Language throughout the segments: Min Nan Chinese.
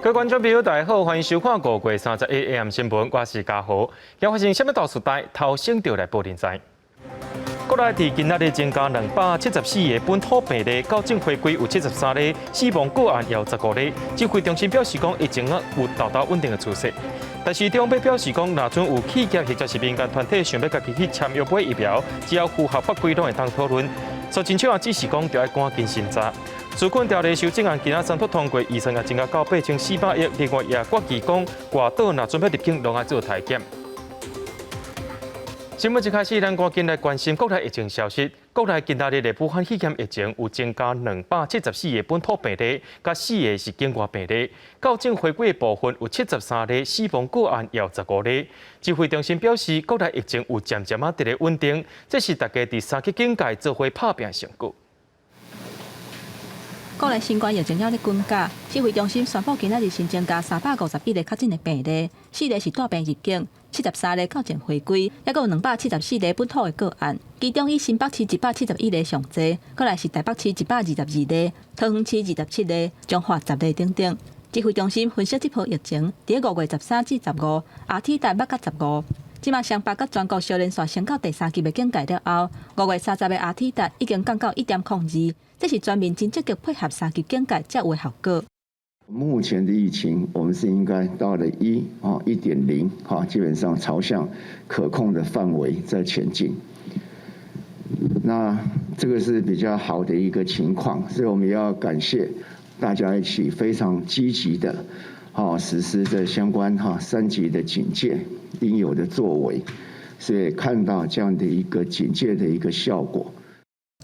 各位觀眾朋友，大家好，歡迎收看5月31 AM 新聞，我是嘉豪。今發生啥物大事代，頭先就來報恁知。國內佇今仔日增加274個本土病例，校正回歸有73例，死亡個案也有15例。指揮中心表示講，疫情啊有達到穩定的趨勢。但是中央表示講，若準有企業或者是民間團體想欲家己去簽約買疫苗，只要符合法規，攏會當討論。蘇貞昌也指示講，著愛趕緊審查。紓困條例修正案今仔三讀通過，預算也增加到8400億。另外也決議講，外島若準欲入境，攏愛做篩檢。新聞一開始，咱趕緊來關心國內疫情消息。國內今仔日的武漢肺炎疫情有增加274個本土病例，佮四個是境外病例。校正回歸的部分有73例，死亡個案也有15例。指揮中心表示，國內疫情有漸漸仔佇咧穩定，這是大家佇三級警戒做伙拍拚的成果。國內新冠疫情猶咧滾價，指揮中心宣布今仔日新增加351個確診的病例，四個是帶病入境，73例校正回歸，猶閣有274例本土的個案。其中以新北市171例上濟，過來是台北市122例，桃園市27例，彰化10例等等。指揮中心分析這波疫情，佇5月13至15，RT 值捌到十五。這馬雙北佮全國相連紲升到第三級的警戒了後，5月30的 RT 值已經降到1.02，這是全民真積極配合三級警戒才有的效果。目前的疫情，我們是應該到了1.0哈，基本上朝向可控的範圍在前進。那這個是比較好的一個情況，所以我們要感謝大家一起非常積極的，實施這相關三級的警戒應有的作為，所以看到這樣的一個警戒的一個效果。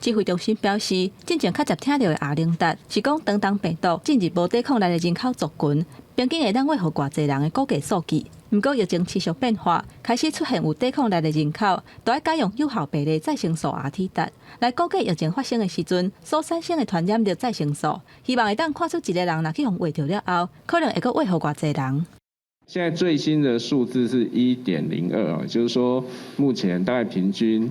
指揮中心表示，進前較捷聽著的阿靈達是講，當當病毒進入無抵抗力的人口族群，平均會當餵予偌濟人的估計數據。毋過疫情持續變化，開始出現有抵抗力的人口，著愛改用有效病例再生數 RT 值來估計疫情發生的時陣所產生的傳染力再生數，希望會當看出一个人若去予餵著了後，可能會閣餵予偌濟人。現在最新的數字是1.02啊，就是說目前大概平均，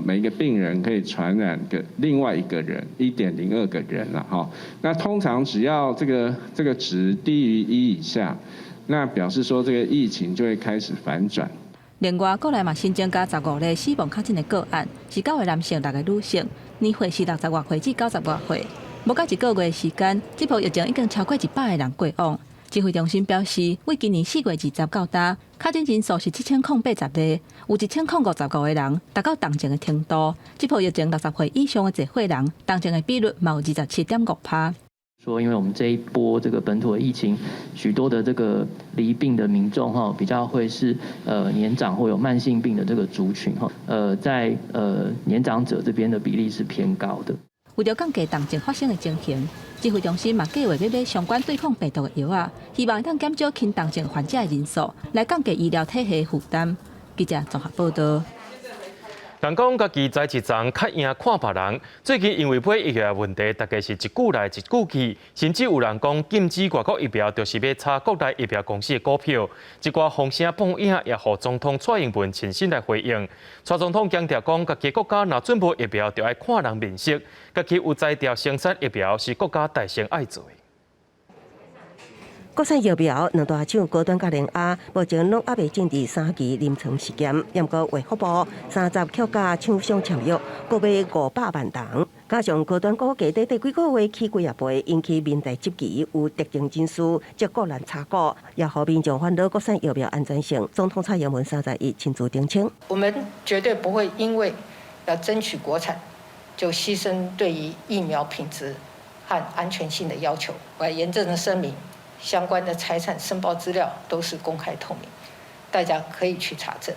每一個病人可以傳染個另外一個人1.02個人啦，哈。那通常只要這個值低於一以下，那表示說這個疫情就會開始反轉。另外，國內嘛新增加15例死亡確診的個案，是九個男性，六個女性，年歲是60外歲至90外歲。無到一個月時間，這波疫情已經超過100個人過往。指揮中心表示，為今年4月20到今，確診人數是7080例，有1055個人達到重症的程度。這波疫情60歲以上的濟歲人，重症的比率嘛有27.5趴。說，因為我們這一波這個本土的疫情，許多的這個罹病的民眾哈，比較會是年長或有慢性病的這個族群哈，在年長者這邊的比例是偏高的。為著降低重症發生的情形，指揮中心嘛計劃欲買相關對抗病毒的藥仔，希望會當減少輕重症患者的人數，來降低醫療體系負擔。記者綜合報道。人講家己栽一叢，較贏看別人。最近因為買疫苗的問題，大家是一句來一句去，甚至有人講禁止外國疫苗，就是欲炒國內疫苗公司的股票。這寡風聲報影也予總統蔡英文親身來回應。蔡總統強調講，家己國家若準無疫苗，就愛看人面色。家己有才調生產疫苗，是國家代先愛做的。國產疫苗兩大廠高端佮聯亞，目前攏猶未進入三期臨床試驗，毋過衛福部30予廠商簽約，各買500萬筒。加上高端股價短短幾個月起幾仔倍，引起民眾質疑有特定人士藉國難炒股，也予民眾煩惱國產疫苗安全性。總統蔡英文31親自澄清：我們絕對不會因為要爭取國產，就犧牲對於疫苗品質和安全性的要求。我嚴正的聲明，相關的財產申報資料都是公開透明，大家可以去查證。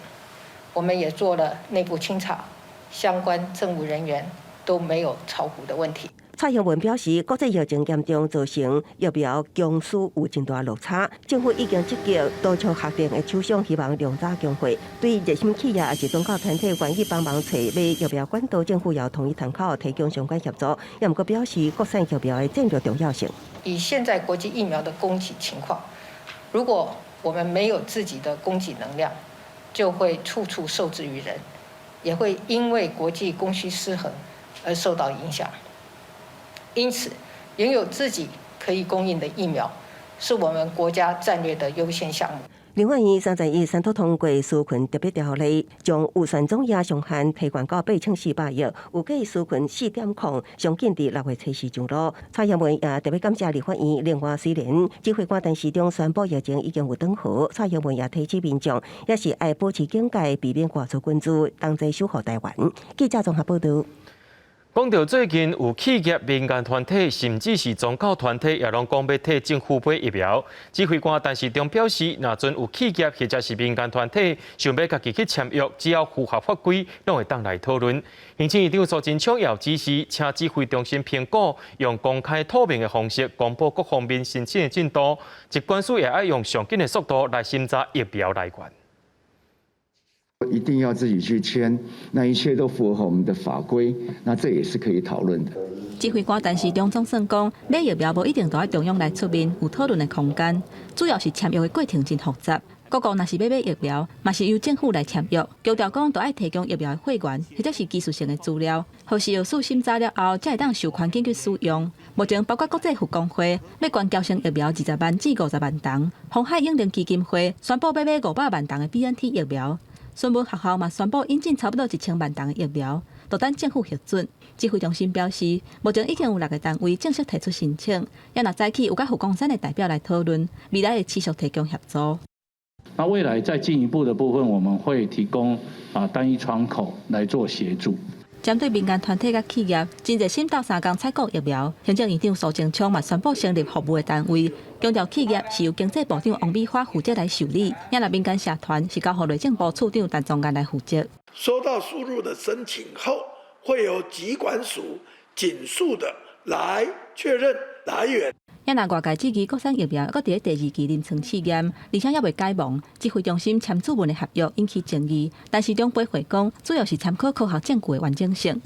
我們也做了內部清查，相關政務人員都沒有炒股的問題。蔡英文表示，國際疫情嚴重，造成疫苗供需有真大落差，政府已經積極督促核定的廠商，希望量早供貨。對熱心企業抑是宗教團體願意幫忙揣買疫苗管道，政府也同意參考，提供相關協助。也毋過表示，國產疫苗的戰略重要性。以現在國際疫苗的供給情況，如果我們沒有自己的供給能量，就會處處受制於人，也會因為國際供需失衡而受到影響。因此，擁有自己可以供應的疫苗，是我們國家戰略的優先項目。立法院31三讀通過紓困特別條例，將預算總額上限提懸到8400億，預計紓困4.0上緊佇6月初4上路。蔡英文也特別感謝立法院。另外，雖然指揮官陳時中宣布疫情已經有轉好，蔡英文也提醒民眾，也是愛保持警戒，避免外出群聚，同齊守護台灣。記者綜合報道。講到最近有企業、民間團體，甚至是宗教團體，也攏講欲替政府買疫苗。指揮官陳時中表示，若陣有企業或者是民間團體想欲家己去簽約，只要符合法規，攏會當來討論。行政院長蘇貞昌也有指示，請指揮中心評估，用公開透明的方式公布各方面申請的進度，疾管署也愛用上緊的速度來審查疫苗來源。一定要自己去簽，那一切都符合我們的法規，那這也是可以討論的。指揮官陳時中總算講，買疫苗無一定都愛中央來出面，有討論的空間，主要是簽約的過程真複雜。各國若是欲買疫苗，嘛是由政府來簽約，強調講都愛提供疫苗的貨源，或者是技術性的資料，予食藥署審查了後，才會當授權緊急使用。目前包括國際佛光會欲捐嬌生疫苗20萬至50萬筒，鴻海永齡基金會宣布欲買500萬筒的 BNT 疫苗。孫文學校嘛宣布引進差不多1000萬筒的疫苗，就等政府核准。指揮中心表示，目前已經有六個單位正式提出申請，也若早起有佮佛光山的代表來討論，未來會持續提供協助。那未來再進一步的部分，我們會提供單一窗口來做協助。針對民間團體佮企業，真熱心鬥相共採購疫苗。行政院長蘇貞昌嘛宣布成立服務的單位，強調企業是由經濟部長王美花負責來受理，也若民間社團是交予內政部處長陳宗彥來負責。收到輸入的申請後，會由疾管署緊速的來確認來源。也若外界質疑國產疫苗閣佇咧第二期臨床試驗，而且猶未解盲，指揮中心簽注文的合約引起爭議。陳時中回覆講，主要是參考科學證據的完整性。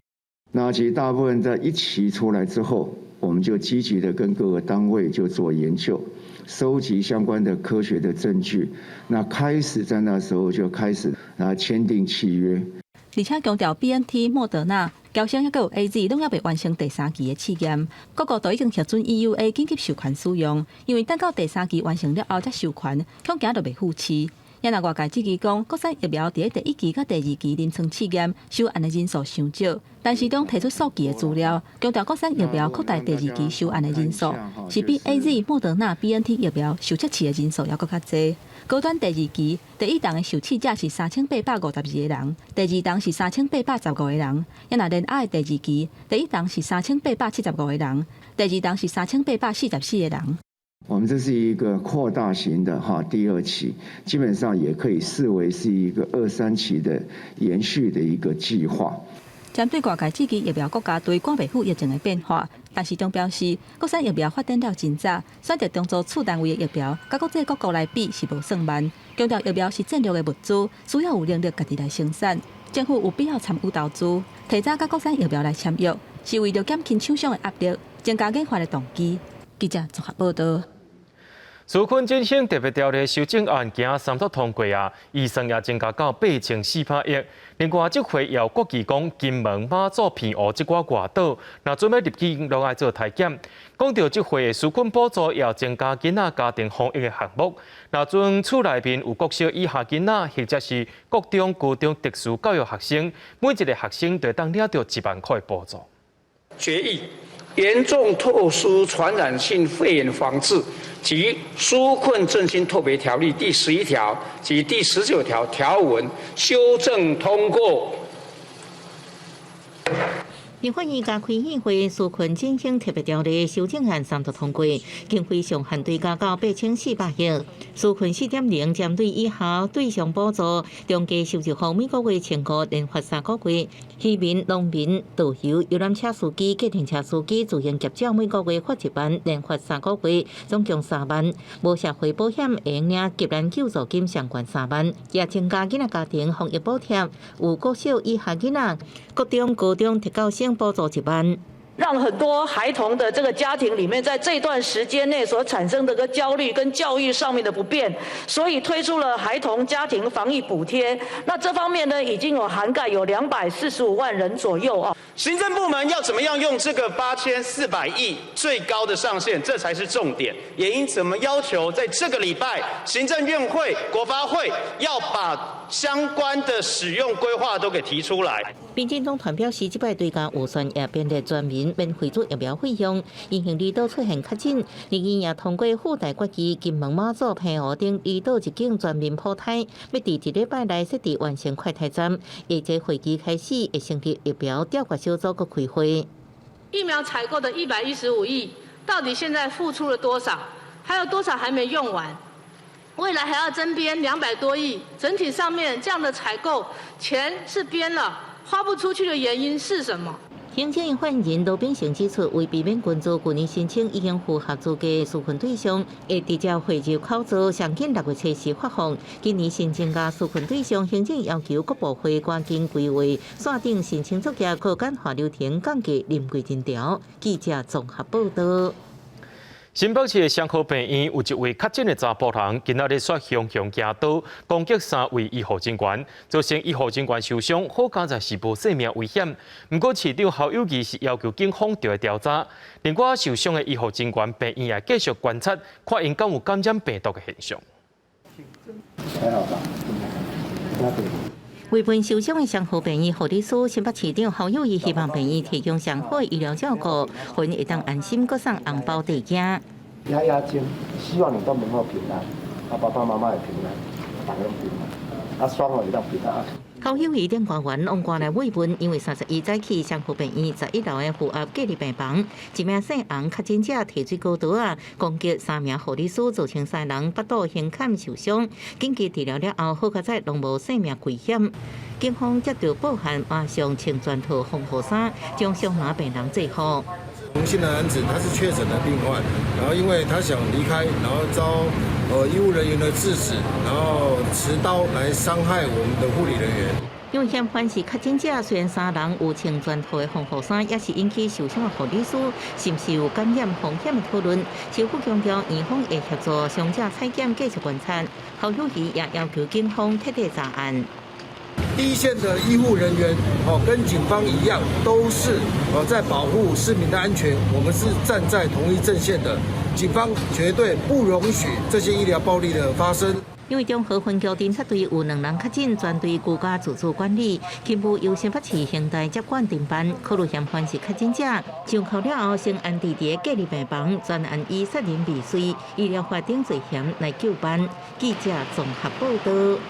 那其實大部分在一期出來之後，我們就積極的跟各個單位就做研究，收集相關的科學的證據。那開始在那時候就開始啊簽訂契約。而且強調 BNT、莫德納、嬌生抑閣有 AZ 攏猶未完成第三期的試驗，各國都已經核准 EUA 緊急授權使用，因為等到第三期完成了後才授權，恐驚就袂赴市。也若外界質疑講，國產疫苗佇咧第一期佮第二期臨床試驗受案的人數傷少，陳時中提出數據的資料，強調國產疫苗擴大第二期受案的人數，是比 AZ、莫德納、BNT 疫苗受測試的人數猶閣較濟。高端第二期第一筒的受試者是3852個人，第二筒是3815個人。也若聯亞的第二期第一筒是3875個人，第二筒是3844個人。我們這是一個擴大型的哈第二期，基本上也可以視為是一個二三期的延續的一個計劃。針對外界質疑疫苗國家隊趕袂赴疫情的變化，陳時中表示，國產疫苗發展了真早，選擇當做次單位的疫苗，佮國際各國來比是無算慢。強調疫苗是戰略的物資，需要有能力家己來生產，政府有必要參與投資，提早佮國產疫苗來簽約，是為著減輕廠商的壓力，增加研發的動機。記者綜合報道。紓困振興特別條例修正案今三讀通過啊，預算也增加到8400億。另外，這回也有國旗講金門、馬祖、澎湖這寡外島，若準欲入境，攏愛做篩檢。講到這回的紓困補助，也有增加囡仔家庭防疫的項目。若陣厝內面有國小以下囡仔，或者是國中、高中特殊教育學生，每一个學生就會當領著1萬塊的補助。決議嚴重特殊傳染性肺炎防治及紓困振興特別條例第11條及第19條條文修正通過。立法院加開議會紓困振興特別條例修正案三讀通過，經費上限追加到8400億。紓困4.0針對以下對象補助，中低收入戶每個月1500，連發3個月；漁民、農民、導遊、遊覽車司機、計程車司機、自營業者每個月發1萬，連發三個月，總共3萬。無社會保險會領急難救助金上懸3萬，也增加囡仔家庭防疫補貼，有國小以下囡仔、國中、高中特教生補助1萬。讓很多孩童的這個家庭裡面，在這段時間內所產生的個焦慮跟教育上面的不便，所以推出了孩童家庭防疫補貼。那這方面呢，已經有涵蓋有245萬人左右啊。行政部門要怎麼樣用這個8400億最高的上限，這才是重點。也因此，我們要求在這個禮拜，行政院會、國發會要把相關的使用規劃都給提出來。民進黨團表示，這擺追加預算也編列全民免費做疫苗費用，因應離島出現確診，另外也通過附帶決議，金門馬祖澎湖等離島入境全面普篩，欲佇一禮拜內設置完成快篩站，下這會期開始會成立疫苗調撥小組閣開會。疫苗採購的115億，到底現在付出了多少？還有多少還沒用完？未來還要增編200多億，整體上面這樣的採購錢是編了，花不出去的原因是什麼？行政院發言人羅秉成指出，為避免群聚，去年申請已經符合資格紓困對象，會直接匯入口座，上緊6月初四發放。今年新增加紓困對象，行政要求各部會趕緊規劃，線頂申請作業，閣簡化流程，降低臨櫃人潮。記者綜合報道。新北市的雙和病院有一位確診的查埔人，今仔日煞雄雄舉刀攻擊三位醫護人員，造成醫護人員受傷，好佳哉是無性命危險。毋過市長侯友宜是要求警方著愛調查，另外受傷的醫護人員病院也繼續觀察，看𪜶敢有感染病毒的現象。還好吧？慰問受傷的雙和病院護理師，新北市長侯友宜希望病院提供上好的醫療照顧，予𪜶會當安心閣送紅包綴驚。壓壓驚，希望你都能夠平安，啊爸爸媽媽也平安，大家都平安，啊雙兒也當平安。侯友宜等官員往趕來慰問，因為31早起雙和病院11樓的負壓隔離病房，一名姓洪確診者提水果刀仔攻擊三名護理師，造成三人腹肚胸坎受傷，緊急治療了後，好佳哉攏無性命危險。警方接到報案，馬上穿全套防護衫，將傷亡病人制服。洪姓的男子他是確診的病患，然後因為他想離開，然後遭醫務人員的制止，然後持刀來傷害我們的護理人員。因為嫌犯是確診者，雖然三人有穿全套的防護衫，也是引起受傷的護理師是毋是有感染風險的討論。市府強調，院方會協助傷者採檢，繼續觀察。侯友宜也要求警方徹底查案。第一線的醫護人員，哦，跟警方一樣，都是哦在保護市民的安全。我們是站在同一陣線的，警方絕對不容許這些醫療暴力的發生。因為中和分局偵察隊有兩人確診，全隊居家自主管理，勤務由新北市刑大接管偵辦，考慮嫌犯是確診者，上銬了後先安置佇隔離病房，專案以殺人未遂、醫療法定罪嫌來究辦。記者綜合報道。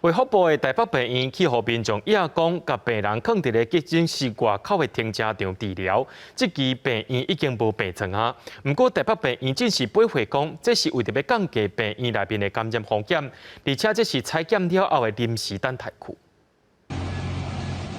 衛福部的台北病院去予民眾倚講，共病人囥佇咧急診室外口的停車場治療。這期病院已經無病床啊。毋過台北病院只是回應講，這是為著欲降低病院內面的感染風險，而且這是採檢了後的臨時等待區。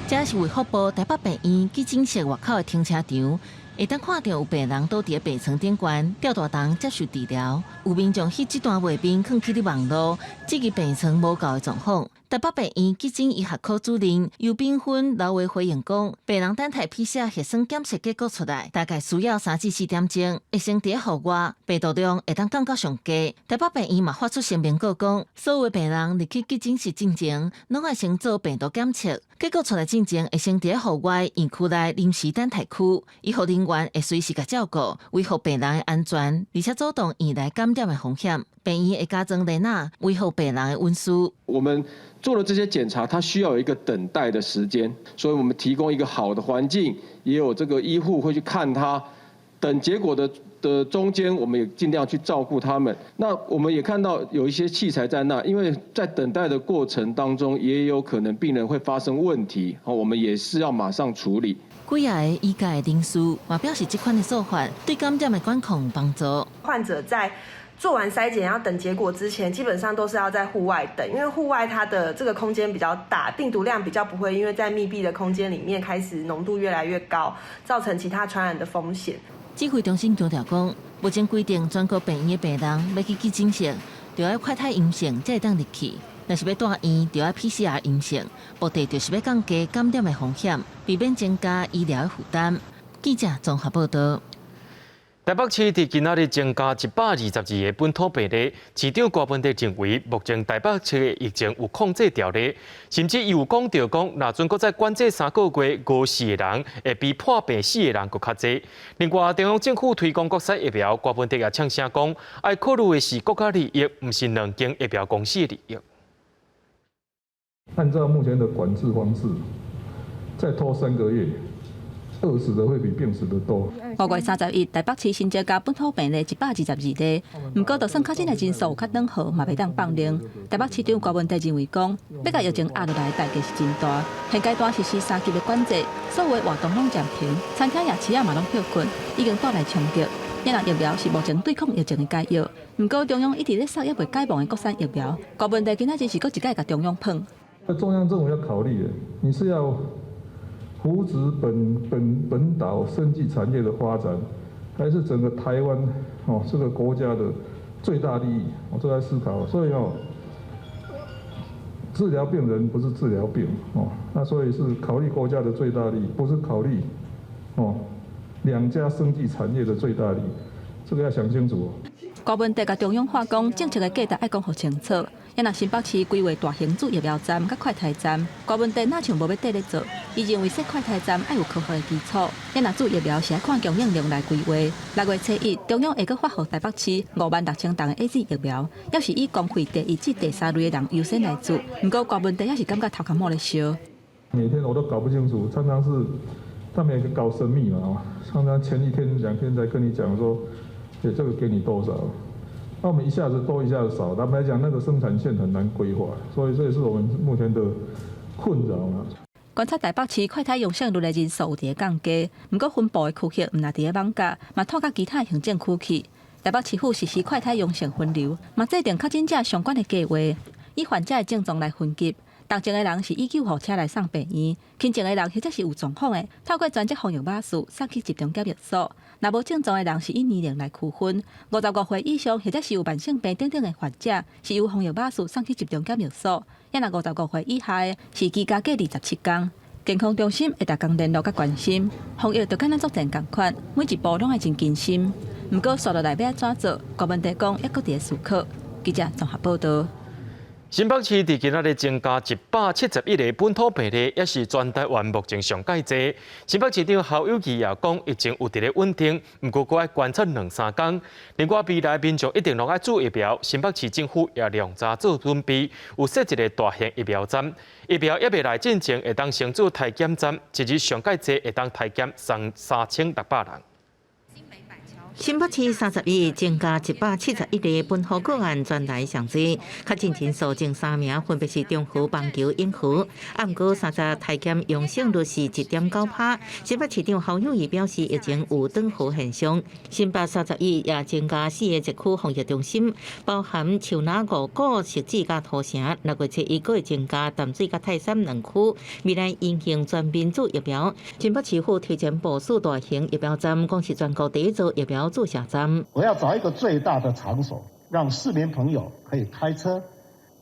這是衛福部台北病院急診室外口的停車場，會當看著有病人倒佇咧病床頂懸，吊大腸接受治療。有民眾彼這段畫面囥起佇網路，質疑病床無夠的狀況。台北病院急診醫學科主任游秉芬老話回應講，病人等待 PCR 核酸檢測結果出來，大概需要3至4點鐘，會先佇咧戶外，病毒量會當降到上低。台北病院嘛發出聲明告講，所有的病人入去急診室進前，攏愛先做病毒檢測，結果出來進前會先佇咧戶外院區內臨時等待區，醫護人員會隨時共照顧，維護病人的安全，而且阻擋院內感染的風險。病院會加裝電腦，維護病人的隱私。我們做了這些檢查，它需要有一個等待的時間，所以我們提供一個好的環境，也有這個醫護會去看他。等結果的中間，我們也盡量去照顧他們。那我們也看到有一些器材在那，因為在等待的過程當中，也有可能病人會發生問題，我們也是要馬上處理。幾个醫界人士嘛表示，這款的做法對感染的管控有幫助。患者在做完篩檢要等結果之前，基本上都是要在戶外等，因為戶外它的這個空間比較大，病毒量比較不會因為在密閉的空間裡面開始濃度越來越高，造成其他傳染的風險。指揮中心強調講，目前規定全國病院的病人欲去急診室，就愛快篩陰性才會當入去；若是欲蹛院，就愛 PCR 陰性。目的就是欲降低感染的風險，避免增加醫療的負擔。記者綜合報道。台北市佇今仔日增加122個本土病例，市長柯文哲認為，目前台北市的疫情有控制牢咧，甚至伊有講著講，若準閣再管制3個月，餓死的人會比破病死的人閣較濟。另外，中央政府推廣國產疫苗，柯文哲也嗆聲講，愛考慮的是國家利益，毋是兩間疫苗公司的利益。按照目前的管制方式，再拖3個月。餓死的會比病死的多。5月31，台北市新增加本土病例122例，毋過就算確診的人數有較轉好，嘛袂當放任。台北市長柯文哲認為講，欲共疫情壓落來，代價是真大。現階段實施三級的管制，所有的活動攏暫停，餐廳夜市仔嘛攏歇睏，已經帶來衝擊。因為疫苗是目前對抗疫情的解藥，毋過中央一直咧捒猶未解盲的國產疫苗，柯文哲今仔日是閣一擺共中央噴。中央政府要考慮的，你是要扶植本島生技產業的發展，還是整個台灣哦這個國家的最大利益？我都在思考。所以哦，治療病人不是治療病哦，那所以是考慮國家的最大利益，不是考慮哦兩家生技產業的最大利益，這個要想清楚。柯文哲共中央話講，政策的價值愛講予清楚。啊若新北市規劃大型注疫苗站佮快篩站，柯文哲若像無欲綴咧做，伊認為設快篩站愛有科學的基礎。啊若注疫苗是愛看供應量來規劃。6月初1，中央會閣發予台北市5萬6千劑的 AZ 疫苗，猶是以公費第一至第三類的人優先來注。毋過柯文哲猶是感覺頭殼某咧燒。每天我都搞不清楚，常常是他們也搞神秘嘛，常常前一天兩天才跟你講說，欸，這個給你多少。那我們一下子多，一下子少，坦白講，那個生產線很難規劃，所以這也是我們目前的困擾啦。觀察台北市快篩陽性率的人數有佇咧降低，毋過分布的區域毋但佇咧艋舺，嘛拓到其他行政區去。台北市府實施快篩陽性分流，嘛制定確診者相關的計劃，以患者的症狀來分級。重症的人是以救護車來送病院，輕症的人或者是有狀況的，透過專職防疫巴士送去集中檢疫所。若無症狀的人是以年齡來區分，55歲以上或者是有慢性病等等的患者，是由防疫巴士送去集中檢疫所。啊若55歲以下的，是居家隔離17天。健康中心會逐工聯絡佮關心，防疫就敢若作戰仝款，每一步攏愛真謹慎。毋過，紲落來欲按怎做？柯文哲講，猶閣佇咧思考。記者綜合報道。新北市佇今仔日增加171個本土病例，也是全台灣目前上蓋濟。新北市長侯友宜也講，疫情有佇咧穩定，毋過閣愛觀察兩三工。另外，未來民眾一定攏愛注疫苗，新北市政府也量早做準備，有設一個大型疫苗站。疫苗猶未來進前，會當先做篩檢站，一日上蓋濟會當篩檢3600人。新北市31增加171例本土個案，全台上濟，確診人數前三名分別是中和、板橋、永和。啊，毋過三十篩檢陽性率是1.9趴。新北市長侯友宜表示，疫情有轉好現象。新北31也增加四个疫區防疫中心，包含樹林、五股、汐止佮土城。6月7日閣會增加淡水佮泰山兩區，未來進行全面注疫苗。新北市府提前部署大型疫苗站，講是全國第一座疫苗注射站。我要找一個最大的場所，讓市民朋友可以開車，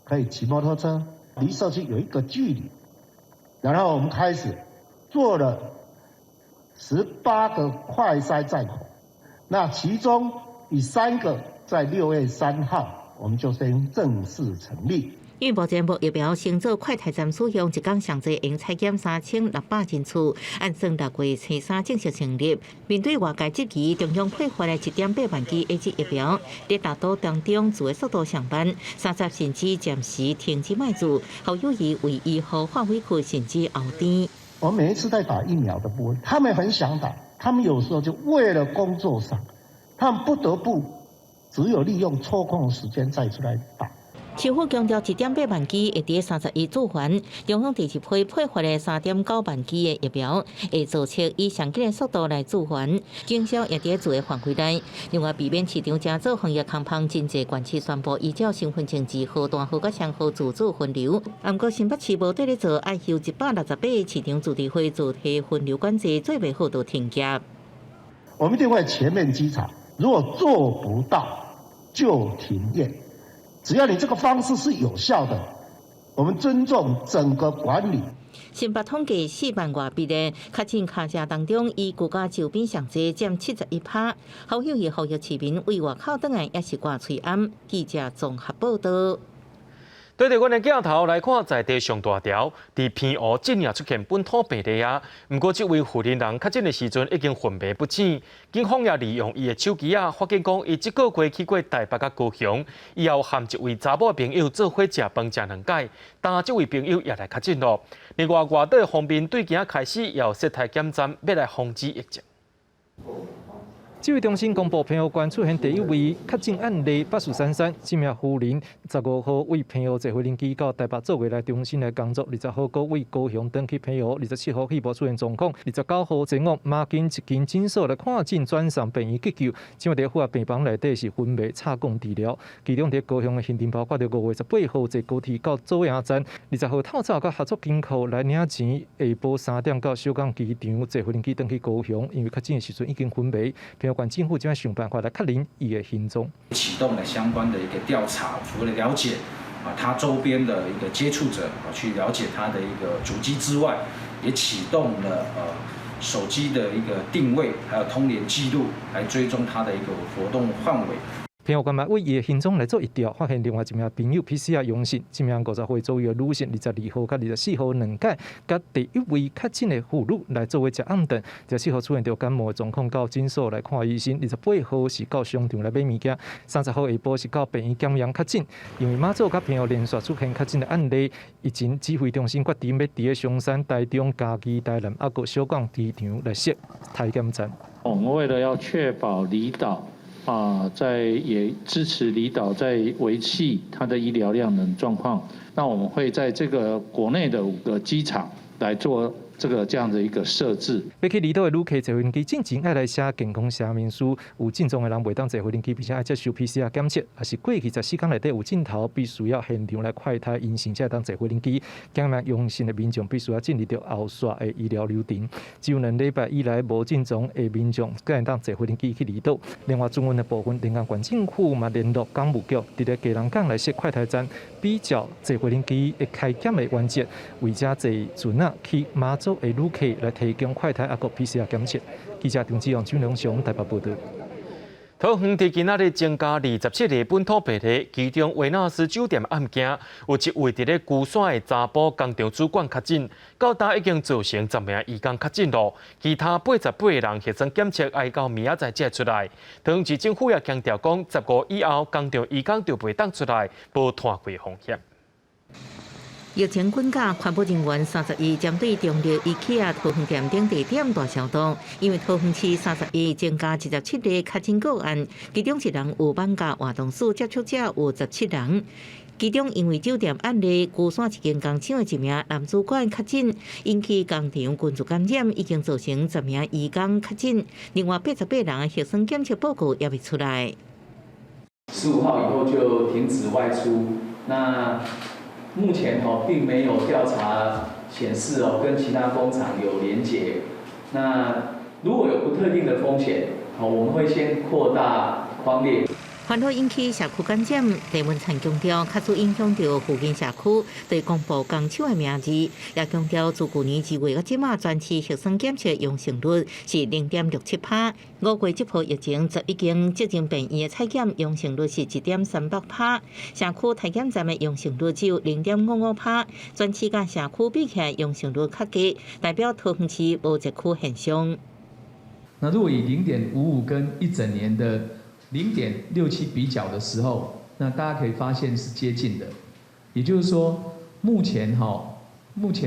可以騎摩托車，離社區有一個距離。然後我們開始做了18個快篩站口，那其中以3個在6月3號，我們就先正式成立。因為目前無疫苗先做快篩站使用，一工上濟會採檢3600人次，按算6月初3正式成立。面對外界質疑，中央配發的1.8萬劑 AZ 疫苗，佇大都當中注的速度上慢，30甚至暫時停止賣注，侯友宜為醫護化委屈，甚至喉甜。我每一次在打疫苗的部分，他們很想打，他們有時候就為了工作上，他們不得不只有利用抽空的時間再出來打。市府強調，1.8萬劑會佇31注完，中央第二批配發的3.9萬劑的疫苗，會做出以上緊的速度來注完，經銷也佇注的範圍內。另外，避免市場加做防疫空芳，真濟縣市宣布依照身份證字號、單號佮雙號自主分流。毋過新北市無綴咧做，愛由168個市場自治會做提分流管制，做袂好就停業。我們一定會全面稽查，如果做不到就停業。只要你這個方式是有效的，我們尊重整個管理。新北統計4萬外筆的確診卡者當中，以居家周邊上濟，佔71%。侯友宜呼籲市民對外口轉來，也是掛喙罨。記者綜合報道。對著阮的鏡頭來看，在地上大條，佇澎湖真正出現本土病例啊。毋過，這位婦人人確診的時陣已經昏迷不醒，警方也利用伊的手機啊，發現講伊這個月去過台北佮高雄，以後和一位查某朋友做伙食飯食兩擺，但這位朋友也來確診囉。另外，外島方面對今開始有設篩檢站，欲來防止疫情。指揮中心公布，澎湖縣出現第一位確診案例，北樹珊珊，這名婦人15號對澎湖坐飛輪機到台北做月來中心來工作，20號閣對高雄轉去澎湖，27號肺部出現狀況，29號前往馬偕一間診所來看診，轉送病院急救，這擺佇府病房內底是昏迷插管治療。其中佇高雄的行程包括著5月18號坐高鐵到左營站，20號透早到合作金庫來領錢，下晡3點到小港機場坐飛機轉去高雄，因為確診的時陣已經昏迷。澎湖縣政府正想辦法來確認伊的行蹤。啟動了相關的一個調查，除了了解啊他周邊的一個接觸者啊，去了解他的一個足跡之外，也啟動了手機的一個定位，還有通聯記錄，來追蹤他的一個活動範圍。澎湖縣嘛對伊的行蹤來做疫調，發現另外一名朋友 PCR 陽性，這名50歲左右的女性，22號佮24號兩擺，佮第一位確診的婦女來做伙食暗頓，24號出現著感冒的狀況，到診所來看醫生，28號是到商場來買物件，30號下晡是到病院檢驗確診。因為馬祖佮澎湖連續出現確診的案例，疫情指揮中心決定欲佇咧松山、台中、嘉義、台南猶閣小港機場來設篩檢站。我們為了要確保離島啊，在也支持離島在維繫它的醫療量能狀況，那我們會在這個國內的5個機場來做這樣的一個設置。欲去離島的旅客坐飛機進前愛來寫健康聲明書，有症狀的人袂當坐飛機，並且愛接受 PCR 檢測，抑是過去14天內底有症頭，必須要現場來快篩陰性才會當坐飛機。檢驗陽性的民眾必須要進入著後續的醫療流程。只有2禮拜以來無症狀的民眾，才會當坐飛機去離島。另外，轉運的部分，臨港縣政府嘛聯絡港務局，佇咧基隆港來設快篩站，比照坐飛機的篩檢的原則，為遮坐船仔去馬祖的旅客來提供快篩抑閣 PCR 檢測。記者張志勇、張良雄台北報導。桃園佇今仔日增加27例本土病例，其中維納斯酒店案件有一位佇咧龜山的查埔工廠主管確診，到今已經造成10名移工確診囉，其他88人核酸檢測愛到明仔載才出來。桃園市政府也強調講，15以後工廠移工就袂當出來，無拖開風險。疫情滾價，環保人員31針對中壢 IKEA 桃園店等地點大消毒，因為桃園市31增加27例確診個案，其中一人有挽家活動史接觸者有17人，其中因為酒店案例，龜山一間工廠的一名男主管確診，引起工廠群聚感染，已經造成10名移工確診，另外88人核酸檢測報告也未出來。 15號以後就停止外出，那目前哦，並沒有調查顯示哦，跟其他工廠有連結。那如果有不特定的風險，哦，我們會先擴大匡列。煩惱引起社區感染，鄭文燦強調，較少影響著附近社區，對公布工廠的名字，也強調自舊年2月到這馬，全市核酸檢測陽性率是0.67%。5月這波疫情，11間指定病院的採檢陽性率是1.38%，社區篩檢站的陽性率只有0.55%，全市佮社區比起來陽性率較低，代表桃園市無熱區現象。那如果以0.55跟一整年的0.67比較的時候，那大家可以發現是接近的，也就是說，目前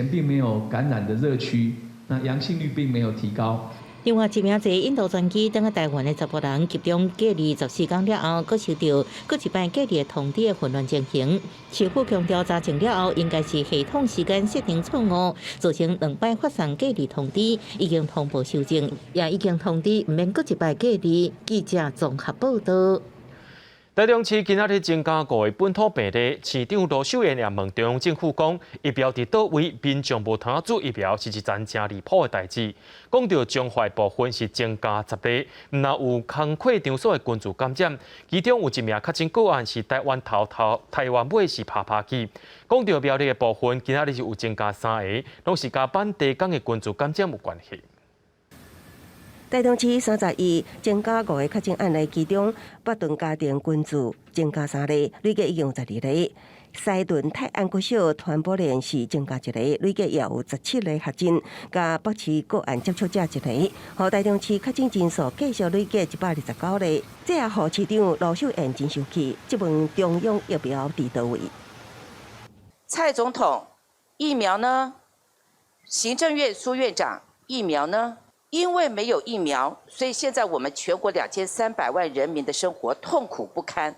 並沒有感染的熱區，那陽性率並沒有提高。另外，一名坐印度專機轉來台灣的查埔人集中隔離14天了後，閣收著閣一擺隔離通知的混亂情形。市府強調，查證了後，應該是系統時間設定錯誤，造成兩擺發送隔離通知，已經通報修正，也已經通知毋免閣一擺隔離。記者綜合報導。台中市今仔日增加五个本土病例，市長盧秀燕也問中央政府講，疫苗佇佗位，民眾無通注疫苗是一件誠離譜的代誌。講到彰化部分是增加10例，毋但有工課場所的群聚感染，其中有一名確診個案是台灣頭頭台灣尾是拍拍機。講到苗栗的部分，今仔日是有增加三个，攏是佮板地港的群聚感染有關係。台中市31增加五个確診案例，其中北屯家庭群聚增加三例，累計已經有12例。西屯泰安國小傳播鏈是增加一个，累計也有17例確診，佮北市個案接觸者一个。予台中市確診人數繼續累計129例。這也予市長盧秀燕真生氣，質問中央疫苗佇佗位？蔡總統疫苗呢？行政院蘇院長疫苗呢？因為沒有疫苗，所以現在我們全國2300萬人民的生活痛苦不堪。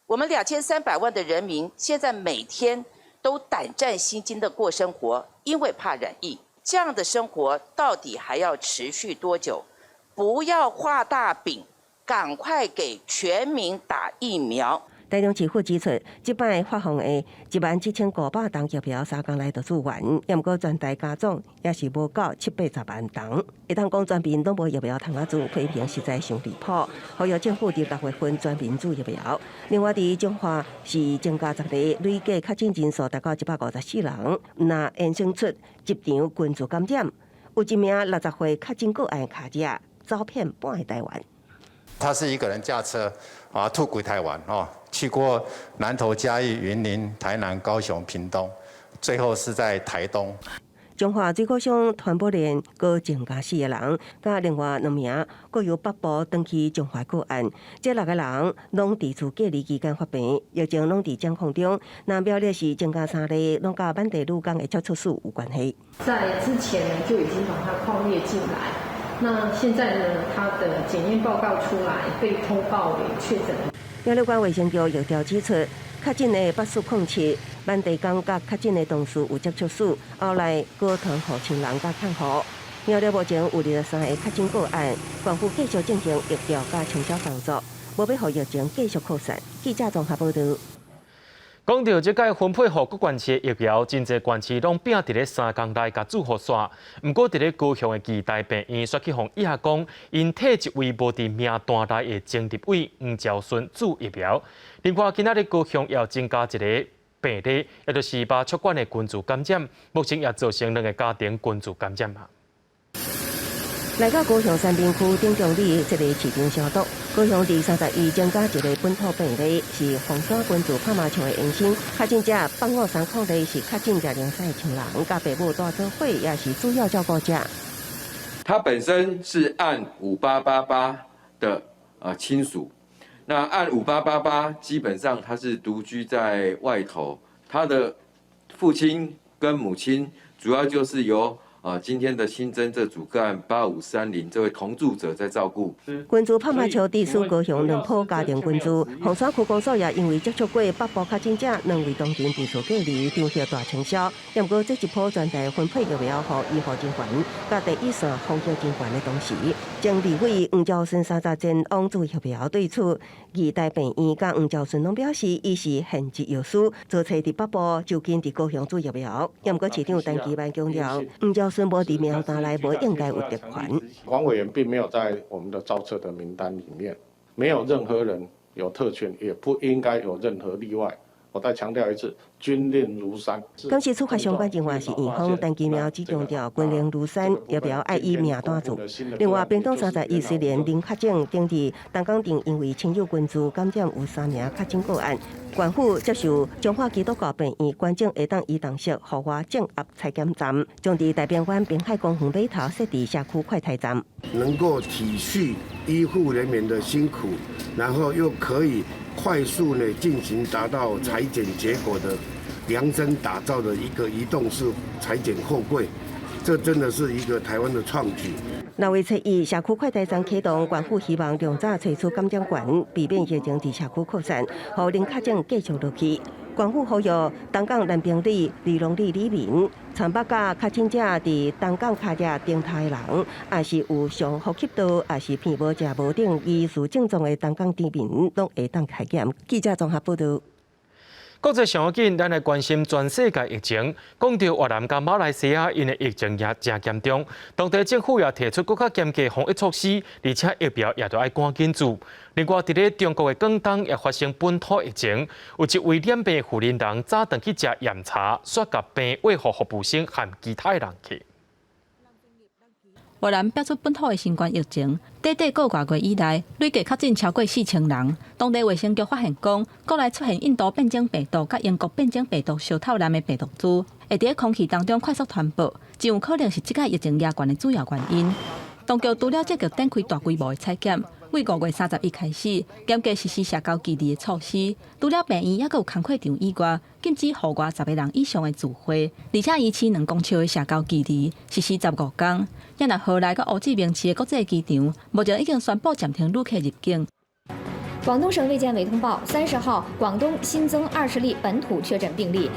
我們2300萬的人民現在每天都膽戰心驚的過生活，因為怕染疫。這樣的生活到底還要持續多久？不要畫大餅，趕快給全民打疫苗。台中市府指出，這擺發放的17,500筒疫苗，3工內就注完，抑毋過全台加總也是無夠七八十萬筒。會當講全民攏無疫苗通啊注，批評實在傷離譜。呼籲政府佇6月份全民注疫苗。另外，佇彰化是增加10例，累計確診人數達到154人，若衍生出職場群聚感染，有一名60歲確診個案跤車走遍半个台灣。他是一個人駕車啊，吐歸台灣哦，去過南投、嘉義、雲林、台南、高雄、屏東，最後是在台東。彰化水果商傳播鏈閣增加四個人，佮另外兩名閣由北部轉去彰化個案，這六個人攏佇厝隔離期間發病，疫情攏佇掌控中。那苗栗是增加三例，攏佮滿地女工的接觸史有關係。在之前呢，就已經把它匡列進來。那現在呢，他的檢驗報告出來，被通報為確診。苗栗縣衛生局疫調指出，確診的八四空七，滿地港佮確診的同事有接觸史，後來閣傳予親人佮看護。苗栗目前有23个確診個案，縣府繼續進行疫調佮清消工作，無欲予疫情繼續擴散。記者綜合報導。講到這擺分配予各縣市的疫苗，真濟縣市攏拚佇咧3工內共注予煞。毋過佇咧高雄的義大病院，煞去予伊講，𪜶替一位無佇名單內的前立委黃昭順注疫苗。另外，今仔日高雄又增加一个病例，也就是麻觸館的群聚感染，目前也造成兩个家庭群聚感染啊。來到高雄杉並區頂中里這个市場消毒，高雄佇31增加一个本土病例，是鳳山群聚拍麻將的延伸。確診者85301是確診者零歲親人，佮爸母蹛做伙，也是主要照顧者。他本身是案5888的親屬，那案5888基本上他是獨居在外頭，他的父親跟母親主要就是由今天的新增這組個案8530這位同住者在照顧。群聚拍麻將，地處高雄兩埔家庭群聚，鳳山區公所也因為接觸過北部確診者，兩位當場被做隔離，場協大清消。毋過這一波全台分配疫苗予醫護人員，佮第一線防疫人員的同時，前立委黃昭順30前往注疫苗對此，義大病院佮黃昭順攏表示，伊是現職藥師，遭揣佇北部就近佇高雄注疫苗。毋過市長陳其邁強調，黃昭順無佇名單內，無應該有特權。黃委員並沒有在我們的造冊的名單裡面，沒有任何人有特權，也不應該有任何例外。我再強調一次，軍令如山。當時處罰相關人員是院方陳其邁只強調軍令如山，疫苗愛以名單注。另外，屏東31雖然零確診，頂佇東港鎮因為親友群聚感染有三名確診個案，縣府接受彰化基督教病院捐贈下當移動式戶外正壓採檢站，將佇大平灣濱海公園碼頭設置社區快篩站，能夠體恤醫護人員的辛苦，然後又可以快速呢進行達到採檢結果的量身打造的一個移動式採檢貨櫃，這真的是一個台灣的創舉。六月初一，社區快篩站啟動，縣府希望量早揣出感染源，避免疫情佇社區擴散，予零確診繼續落去。官府呼籲東港南平里、二龍里里民，田北甲確診者佇東港跤跡頂頭的人，抑是有上呼吸道，抑是鼻無食無等疑似症狀的東港居民，攏會當篩檢。記者綜合報導。國際上緊，咱來關心全世界疫情。講到越南佮馬來西亞，𪜶的疫情也誠嚴重，當地政府也提出閣較嚴格防疫措施，而且疫苗也著愛趕緊注。另外，佇咧中國的廣東也發生本土疫情，有一位染病婦人人早轉去食鹽茶，煞共病餵予服務生和其他的人客。越南爆出本土的新冠疫情，短短個外月以來，累計確診超過4000人。當地衛生局發現講，國內出現印度變種病毒佮英國變種病毒相透濫的病毒株，會佇空氣當中快速傳播，真有可能是這擺疫情嚴懸的主要原因。當局除了積極展開大規模的採檢，對5月31開始，嚴格實施社交距離的措施。除了病院，猶閣有工課場以外，禁止戶外10個人以上的聚會，而且維持2公尺的社交距離，實施15天。若河內佮胡志明市的國際機場，目前已經宣布暫停旅客入境。廣東省衛健委通報，30號廣東新增20例本土確診病例。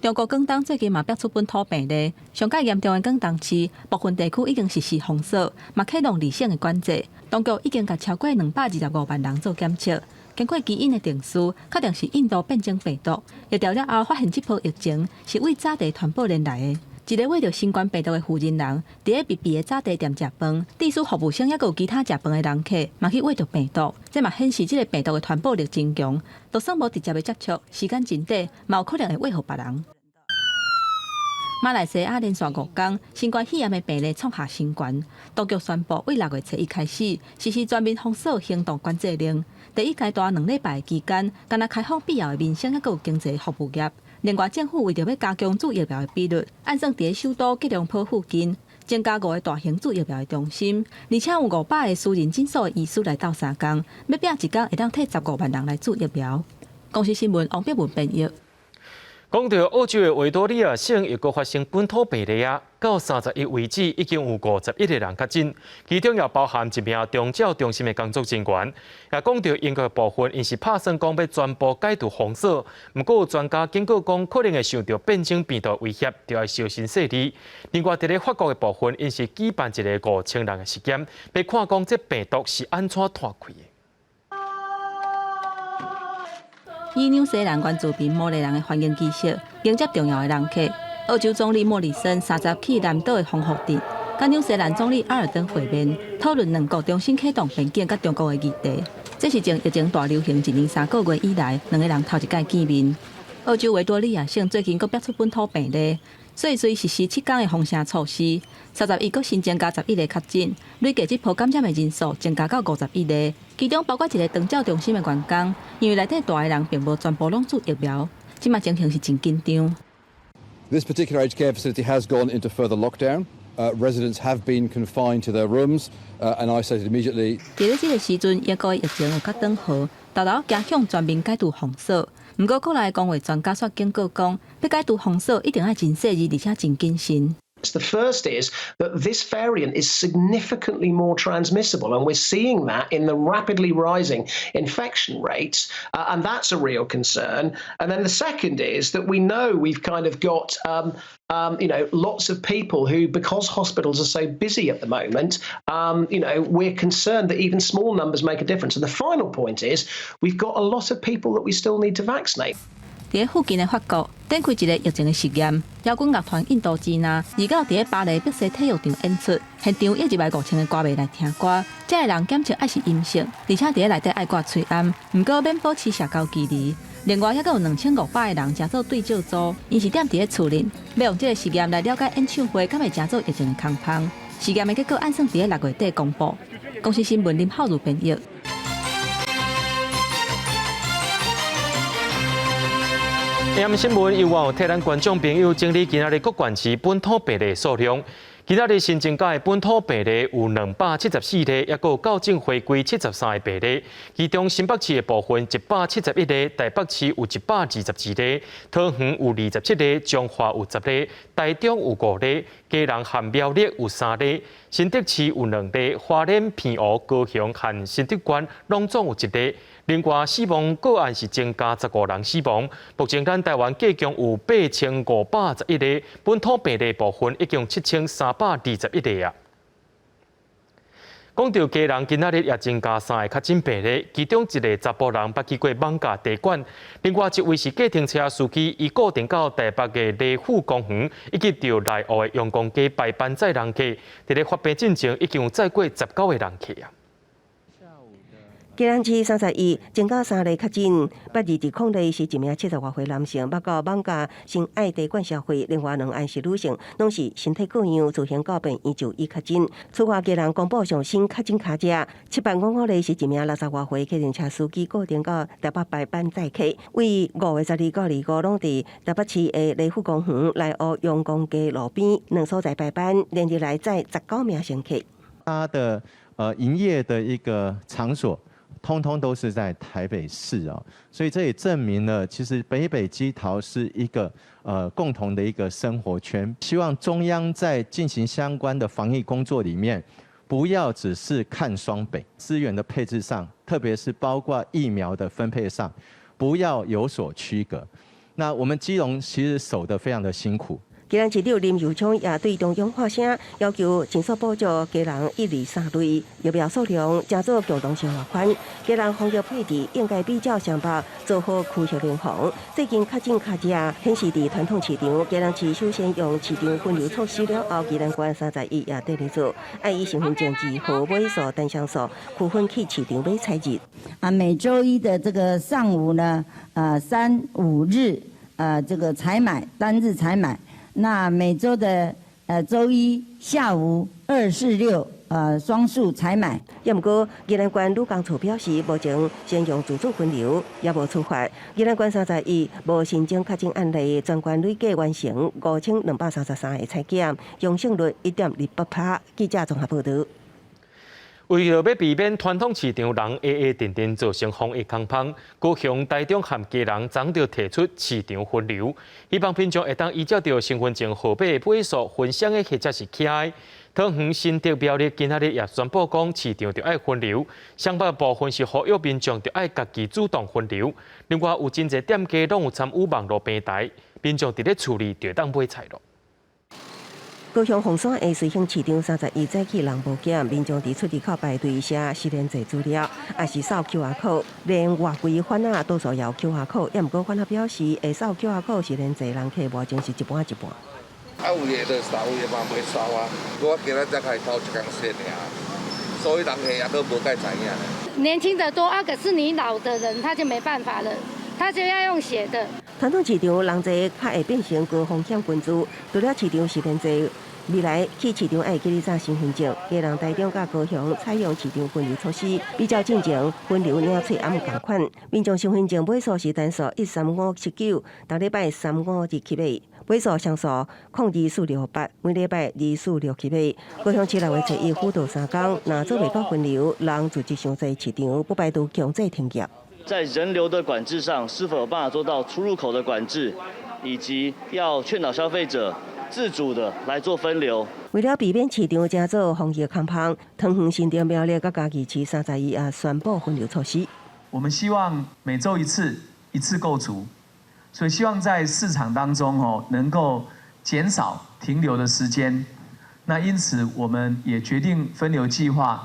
中國廣東最近嘛爆出本土病例，上蓋嚴重的廣東市部分地區已經實施封鎖，嘛啟動二省的管制。當局已經共超過225萬人做檢測，經過基因的定序，確定是印度變種病毒。疫調了後，發現這波疫情是對早茶傳播連來的。一个患著新冠病毒的婦人人，佇咧密閉的早茶店食飯，致使服務生猶閣有其他食飯的人客嘛去秽著病毒，這嘛顯示這个病毒的傳播力真強。就算無直接的接觸，時間真短，嘛有可能會秽予別人。馬來西亞連續5天新冠肺炎的病例創下新高，當局宣布對6月初一開始實施全面封鎖行動管制令。第一階段2禮拜的期間，干焦開放必要的民生猶閣有經濟服務業。另外，政府為著欲加強注疫苗的比率，按算佇首都吉隆坡附近增加五个大型注疫苗的中心，而且有500個私人診所的醫師來鬥相共，欲拼一工會當替15萬人來注疫苗。公視新聞王碧文編譯。講到澳洲的維多利亞省又閣發生本土病例啊，到31為止已經有51個人確診，其中也包含一名長照中心的工作人員。也講到英國的部分，𪜶是拍算講欲全部解除封鎖，毋過有專家警告講，可能會受著變種病毒威脅，著愛小心細膩。另外，佇咧法國的部分，𪜶是舉辦一个5000人的實驗，欲看講這病毒是按怎湠開的。以紐西蘭原住民毛利人的歡迎儀式，迎接重要的人客。澳洲總理莫里森30去南島的豐福鎮，佮紐西蘭總理阿爾登會面，討論兩國重新啟動邊境佮中國的議題。這是從疫情大流行一年3個月以來，兩个人頭一擺見面。澳洲維多利亞省最近閣爆出本土病例，所以隨實施7天的封城措施。31閣新增加11個確診，累計這波感染的人數增加到51個，其中包括一个長照中心的員工，因為內底蹛的人並無全部攏注疫苗，這馬情形是真緊張。 This particular aged care facility has gone into further lockdown. Residents have been confined to their rooms and isolated immediately. 佇咧這个時陣，英國的疫情有較轉好，沓沓走向全面解除封鎖。毋過，國內公衛專家煞警告講，欲解除封鎖一定愛真細膩，而且真謹慎。 The first is that this variant is significantly more transmissible, and we're seeing that in the rapidly rising infection rates, and that's a real concern. And then the second is that we know we've kind of got lots of people who, because hospitals are so busy at the moment, we're concerned that even small numbers make a difference. And the final point is we've got a lot of people that we still need to vaccinate. 佇附近的法國展開一个疫情的實驗，搖滾樂團印度支那29佇咧巴黎碧璽體育場演出，現場約1萬5千个歌迷來聽歌，這个人檢測愛是陰性，而且佇咧內底愛掛喙罨，毋過免保持社交距離。另外，猶閣有2500個人成做對照組，𪜶是踮佇咧厝裡，欲用這个實驗來了解演唱會敢會成做疫情的空縫。實驗的結果按算佇咧6月底公布。公視新聞林浩如編譯。 AM 新聞由我替咱觀眾朋友整理今仔日各縣市本土病例數量。今仔日新增加的本土病例有274例，猶閣有校正回歸73個病例。其中新北市的部分171例，台北市有122例，桃園有27例，彰化有10例，台中有5例，基隆和苗栗有3例，新竹市有2例，花蓮、澎湖、高雄和新竹縣攏總有1例。另外死亡個案是增加15人死亡。目前咱台灣計共有8511個本土病例部分，已經7321例啊。講到基隆今仔日也增加三个確診病例，其中一个查埔人捌去過艋舺茶館，另外一位是計程車司機，伊固定到台北的麗富公園，以及到內湖的陽光街排班載人客，佇咧發病進前已經有載過19個人客啊。基隆市31增加三例確診，8220例是一名70外歲男性，捌到艋舺新愛茶館消費，另外兩案是女性，攏是身體各樣自行到病院就醫確診。此外，基隆公布上新確診卡者，705例是一名60外歲計程車司機，固定到台北排班載客，為5月12到25攏佇台北市的麗富公園、內湖陽光街路邊兩所在排班，連日來載19名乘客。他的營業的一個場所，通通都是在台北市啊，所以這也證明了，其實北北基桃是一個共同的一個生活圈。希望中央在進行相關的防疫工作裡面，不要只是看雙北資源的配置上，特別是包括疫苗的分配上，不要有所區隔。那我們基隆其實守得非常的辛苦。基隆市長林右昌也對中央發聲，要求盡速補助基隆一、二、三類疫苗數量，成做共同生活圈。基隆防疫配置應該比較雙北做好區域聯防。最近確診較濟，顯示佇傳統市場，基隆市首先用市場分流措施了後，宜蘭縣31也綴咧做，愛以身份證字號碼數單雙數區分去市場買菜日。啊，每週一的這個上午呢，三五日，這個採買單日採買。那每週的週一下午二四六雙數採買。也毋過，宜蘭縣旅工處表示，目前先用自主分流，也無處罰。宜蘭縣31無新增確診案例，全縣累計完成5233個採檢，陽性率1.28%。記者綜合報導。為著欲避免傳統市場人挨挨陣陣造成防疫空芳，高雄、台中和基隆昨就提出市場分流，希望民眾會當依照著身份證號碼尾數分雙的或者是徛的。桃園、新竹、苗栗今仔日也宣布講市場著愛分流，雙北部分是呼籲民眾著愛家己主動分流。另外有真濟店家攏有參與網路平台，民眾佇咧厝裡就會當買菜囉。高雄鳳山的瑞興市場31早起人無減，民眾佇出入口排隊寫實聯制資料，也是掃 QR code，連外櫃販仔多數也有 QR code，也毋過販仔表示會掃 QR code 實聯制人客目前是一半一半。啊，有的就掃，有的嘛袂掃啊。我今仔才開頭一工先爾，所以人客也都無蓋知影。年輕的多啊，可是你老的人他就沒辦法了，他就要用寫的。傳統市場人濟較會變成高風險群組，除了市場實聯制，未來去市場愛記得帶身份證。基隆、台中佮高雄採用市場分流措施，比較進前分流領取也毋仝款。民眾身份證尾數是單數13579，逐禮拜3527碼，尾數雙數02468，每禮拜2467碼。高雄市6月初一輔導三工，若做袂到分流，人聚集傷濟市場不排除強制停業。在人流的管制上，是否有辦法做到出入口的管制，以及要勸導消費者自主的來做分流。為了避免市場成做防疫空芳，桃園、新竹、苗栗佮嘉義市31也宣布分流措施。我們希望每週一次，一次購足，所以希望在市場當中哦，能夠減少停留的時間。那因此，我們也決定分流計劃。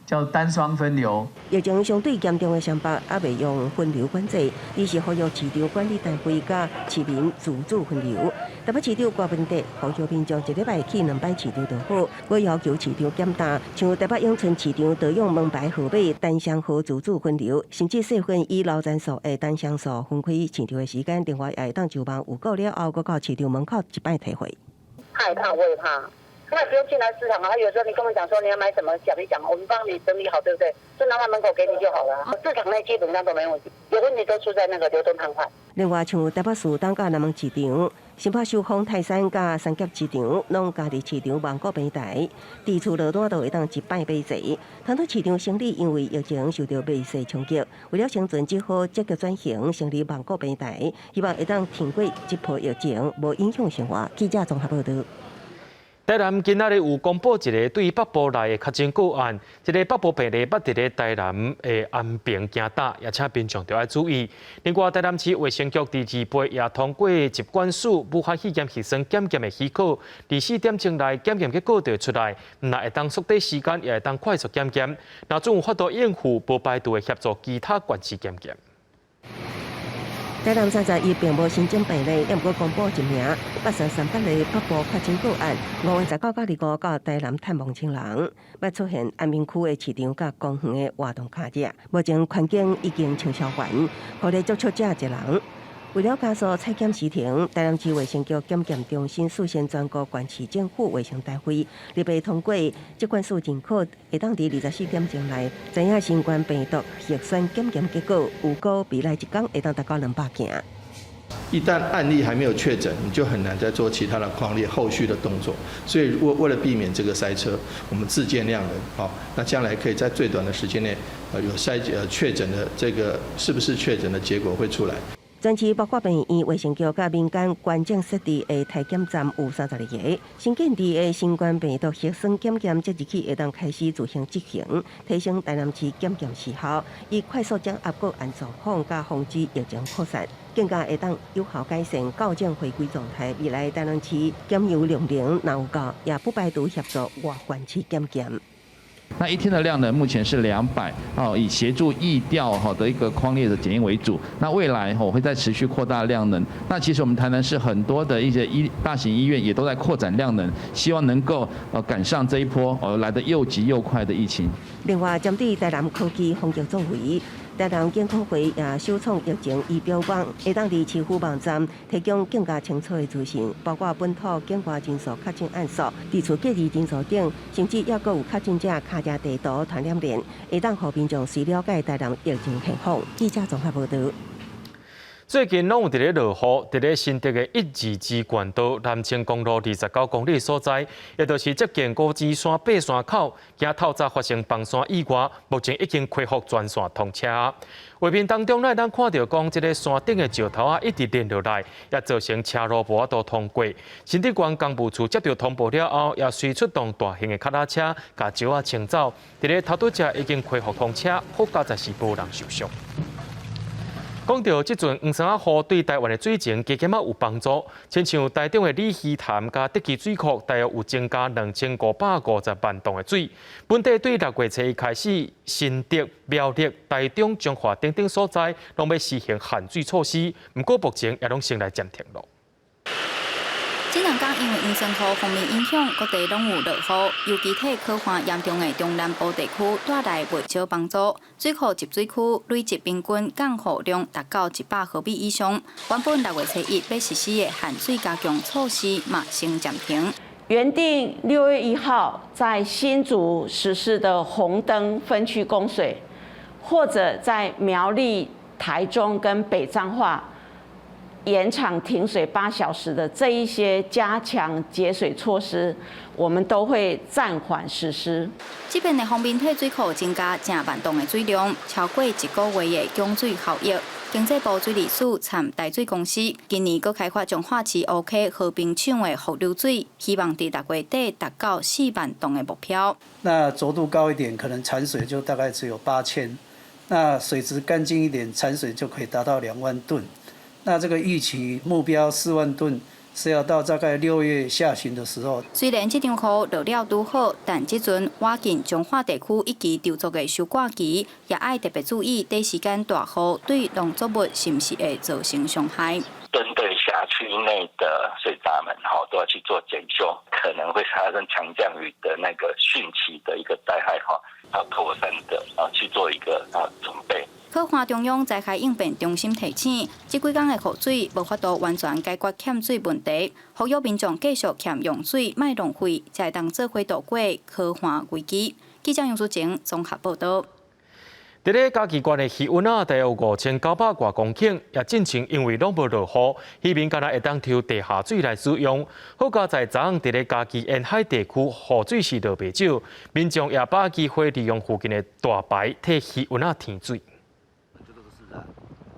叫單雙分流。疫情相對嚴重的雙北，猶未用分流管制，而是呼籲市場管理單位佮市民自主分流。台北市長柯文哲呼籲民眾一禮拜去兩擺市場就好，閣要求市場減擔，像台北永春市場就用門牌號碼單雙號自主分流，甚至細分以樓層數的單雙數分開市場的時間，另外也會當就網預購了後，閣到市場門口一擺提貨。害怕，我也怕。那不用進來市場啊！他有時候你跟我講說你要買什麼，講一講，我們幫你整理好，對不對？就拿到門口給你就好了。市場內基本上都沒問題，有問題都出在那個流動攤販。另外，像台北市東佮南門市場、新北壽豐泰山佮三峽市場，攏加佇市場網購平台，佇厝落單都會當一擺買齊。傳統市場生理因為疫情受到袂細衝擊，為了生存，只好積極轉型，成立網購平台，希望會當挺過這波疫情，無影響生活。記者綜合報導。台南今仔日有公布一个對北部來的確診個案，這个北部病例捌佇咧台南的安平行搭，也請民眾著愛注意。另外，台南市衛生局佇二八也通過疾管署武漢肺炎核酸檢驗的許可，24點鐘內檢驗結果就會出來，毋但會當縮短時間，也會當快速檢驗。若準有法度應付，無排除會協助其他縣市檢驗。台南31並無新增病例，也毋過公布一名八三三八的北部確診個案。5月19到25到台南探望親人，捌出現安平區的市場佮公園的活動卡者。目前環境已經清消完，可能接觸者一人。為了加速採檢時程，台南市衛生局檢驗中心事先全國縣市政府衛生單位，特別通過疾管署認可，會當佇24點鐘內知影新冠病毒核酸檢驗結果，預估未來一工會當達到200件。一旦案例還沒有確診，你就很難再做其他的匡列後續的動作。所以為了避免這個塞車，我們自建量能，好，那將來可以在最短的時間內，有篩確診的這個是不是確診的結果會出來。全市包括病院、衛生局佮民間捐贈設置的篩檢站有32個，新建置的新冠病毒核酸檢驗即日起會當開始自行執行，提升台南市檢驗時效，以快速掌握個案狀況佮防止疫情擴散，更加會當有效改善校正回歸狀態。未來台南市檢驗量能若有夠，也不排除協助外縣市檢驗。那一天的量呢，目前是200哦，以協助疫調哈的一個匡列的檢驗為主。那未來我會再持續擴大量能。那其實我們台南市很多的一些大型醫院也都在擴展量能，希望能夠趕上這一波來得又急又快的疫情。另外，針對台南科技防疫作為，台南健康會也首創疫情儀表板，會當佇市府網站提供更加清楚的資訊，包括本土境外人數確診案數、佇厝隔離人數等，甚至猶閣有確診者跤跡地圖傳染鏈，會當予民眾隨了解台南疫情現況。記者綜合報導。最近攏有佇咧落雨，佇咧新竹的一二支管道南清公路29公里所在，也就是接近五指山爬山口，今透早發生崩山意外，目前已經恢復全線通車。畫面當中，咱會當看著講，這个山頂的石頭仔一直連落來，也造成車路無法度通過。新竹縣工務處接著通報了後，也隨出動大型的腳踏車，共石仔清走。佇咧頭拄才已經恢復通車，好佳哉是無人受傷。講著這陣黃山仔雨對台灣的水情加減仔有幫助，親像台中的鯉魚潭佮竹崎水庫，大約有增加2550萬噸的水。本地對6月初一開始，新竹、苗栗、台中、彰化等等所在，攏欲實行限水措施。毋過目前也攏先來暫停囉。這兩工因為黃酸雨鋒面影響，各地攏有落雨，尤其對旱旱嚴重的中南部地區帶來袂少幫助。水庫集水區累積平均降雨量達到100毫米以上。原本6月初一欲實施的限水加強措施嘛，先暫停。原定6月1號在新竹實施的紅燈分區供水，或者在苗栗、台中跟北彰化延長停水8小時的這一些加強節水措施，我們都會暫緩實施。這邊的鋒面退水庫增加成萬噸的水量，超過一個月的供水效益。經濟部水利署參台水公司今年閣開發彰化市烏溪和平廠的伏流水，希望佇6月底達到4萬噸的目標。那濁度高一點，可能產水就大概只有8000；那水質乾淨一點，產水就可以達到2萬噸。那這個預期目標4萬噸是要到大概6月下旬的時候。雖然這場雨落了拄好，但這陣倚近彰化地區一期籌作的收割期，也愛特別注意，短時間大雨對農作物是毋是會造成傷害。針對轄區內的水閘門，哈，都要去做檢修，可能會發生強降雨的那個汛期的一個災害，哈，要妥善的啊去做一個啊準備。可旱中央災害應變中心提醒，這幾工的雨水無法度完全解決欠水問題，呼籲民眾繼續儉用水，莫浪費，才會當做伙渡過乾旱危機。記者楊淑晴綜合報導。佇咧嘉義縣的魚塭仔，大約有5900外公頃，也進前因為攏無落雨，漁民干焦會當抽地下水來使用。好佳哉昨昏佇咧嘉義沿海地區雨水是落袂少，民眾也把握機會利用附近的大排替魚塭仔添水。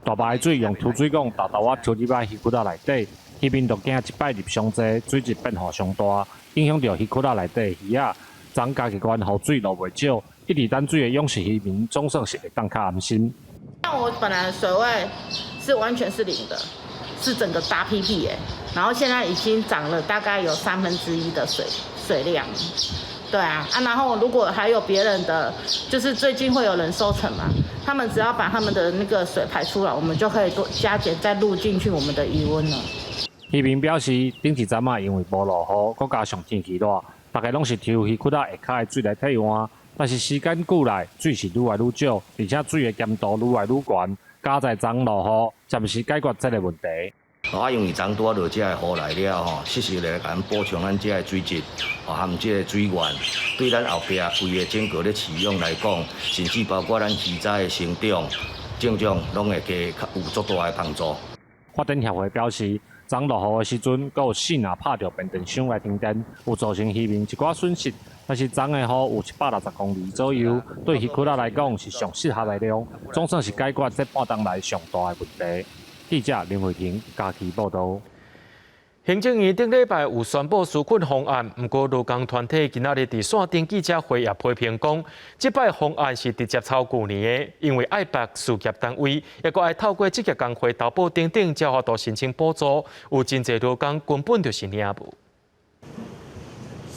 大排的水用抽水管沓沓仔抽入來魚塭仔內底，漁民就驚這擺入傷濟，水質變化傷大，影響著魚窟仔內底的魚仔。昨嘉義縣雨水落袂少，一直等水的養殖漁民總算是會當較安心。像我本來水位是完全是零的，是整個大屁屁耶，然後現在已經漲了大概有1/3的水量。對啊，然後如果還有別人的，就是最近會有人收成嘛，他們只要把他們的那個水排出來，我們就可以多加減再入進去我們的魚塭了。漁民表示，頂一陣仔因為無落雨，閣加上天氣熱，大家攏是抽魚窟仔下跤的水來替換，但是時間久來，水是愈來愈少，而且水的鹹度愈來愈懸，佳哉昨落雨，暫時解決這個問題。啊，因為昨拄仔落這个雨來了吼，適時來共咱補充咱這个水質，哦，含這个水源，對咱後壁規个整個咧飼養來講，甚至包括咱魚仔的成長、種種，攏會加較有足大的幫助。發展協會表示，昨落雨的時陣，閣有四若拍著變電箱來停電，有造成漁民一寡損失。但是昨的雨有160公里左右，對魚窟仔來講是上適合的量，總算是解決這半冬來上大的問題。記者林慧婷嘉義報導。行政院頂禮拜有宣布紓困方案，毋過勞工團體今仔日佇線頂記者會也批評講，這擺方案是直接抄舊年的，因為愛縛事業單位，抑閣愛透過職業工會投保等等，才有法度申請補助，有真濟勞工根本就是領無。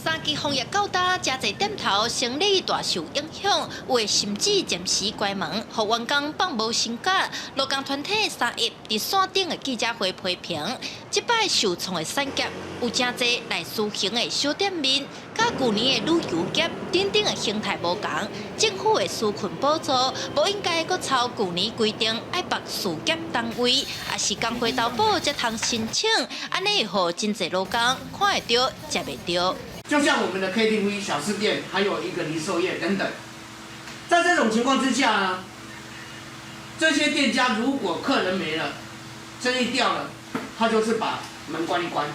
三級防疫到今，誠濟店頭生理大受影響，有的甚至暫時關門，予員工放無薪假。勞工團體三一佇線頂的記者會批評，這擺受創的產業有誠濟內需型的小店面，佮舊年的旅遊業等等的形態無仝。政府的紓困補助無應該閣抄舊年規定，愛縛事業單位，抑是工會投保才通申請，按呢會予真濟勞工看會著，食袂著。就像我們的 KTV、小吃店，還有一個零售業等等，在這種情況之下呢，這些店家如果客人沒了，生意掉了，他就是把門關一關。